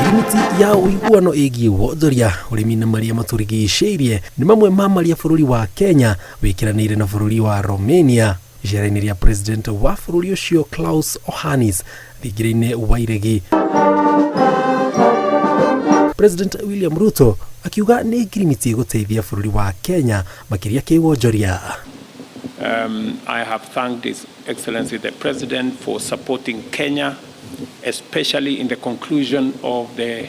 Ngirimiti ya ũiguano ĩgiĩ wonjoria, ũrĩmi na marĩa matũrigicĩirie nĩ mamwe ma marĩa bũrũri wa Kenya wĩkĩranĩire na bũrũri wa Romania. Icera-inĩ rĩa President wa bũrũri ũcio Klaus Iohannis thingira-inĩ wa iregi, President William Ruto akiuga nĩ ngirimiti ĩgũteithia bũrũri wa Kenya makĩria kĩwonjoria. I have thanked His Excellency the President for supporting Kenya, especially in the conclusion of the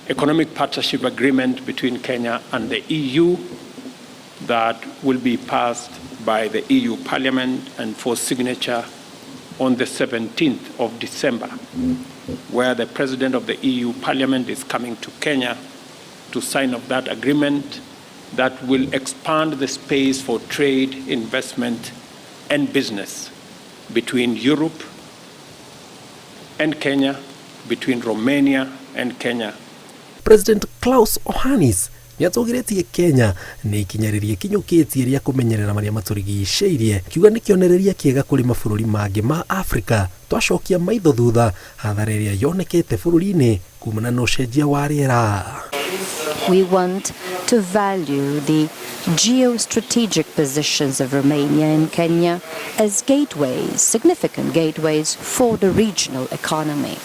economic partnership agreement between Kenya and the EU that will be passed by the EU Parliament and for signature on the 17th of December, where the President of the EU Parliament is coming to Kenya to sign off that agreement that will expand the space for trade, investment, and business between Europe and Kenya, between Romania and Kenya. President Klaus Iohannis nĩ atũgĩrĩtie Kenya nĩ ikinya rĩrĩa ĩkinyũkĩtie rĩa kũmenyerera marĩa matũrigicĩirie, kiuga nĩ kĩonereria kĩega kũrĩ mabũrũri mangĩ ma Afrika. Twacokia maitho thutha hathara ĩrĩa yonekete bũrũri-inĩ kumana na ũcenjia wa rĩera. We want to value the geostrategic positions of Romania and Kenya as gateways, significant gateways for the regional economy.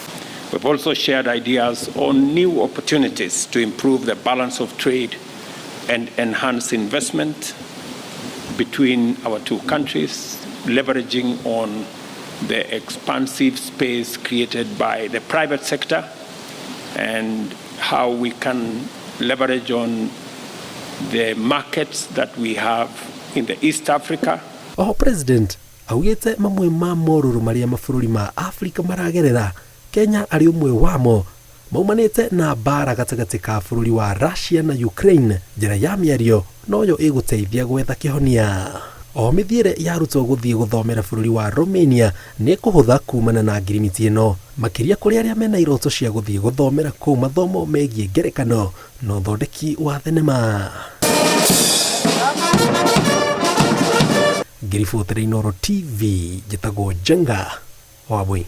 We've also shared ideas on new opportunities to improve the balance of trade and enhance investment between our two countries, leveraging on the expansive space created by the private sector and how we can leverage on the markets that we have in the East Africa. Oho President augĩte mamwe ma morũrũ marĩa mabũrũri ma Afrika maragerera, Kenya arĩ ũmwe wamo, maumanĩte na mbara gatagatĩ ka bũrũri wa Russia na Ukraine. Njĩra ya mĩario noyo ĩgũteithia gwetha kĩhonia. Oho mĩthiĩre ya arutwo gũthiĩ gũthomera bũrũri wa Romania nĩ ĩkũhũtha kumana na ngirimiti ĩno, makĩria kũrĩ arĩa mena iroto cia gũthiĩ gũthomera kũu mathomo megiĩ ngerekano na ũthondeki wa thenema. Ngĩribotera Inooro TV, njĩtagwo Njenga Wambui.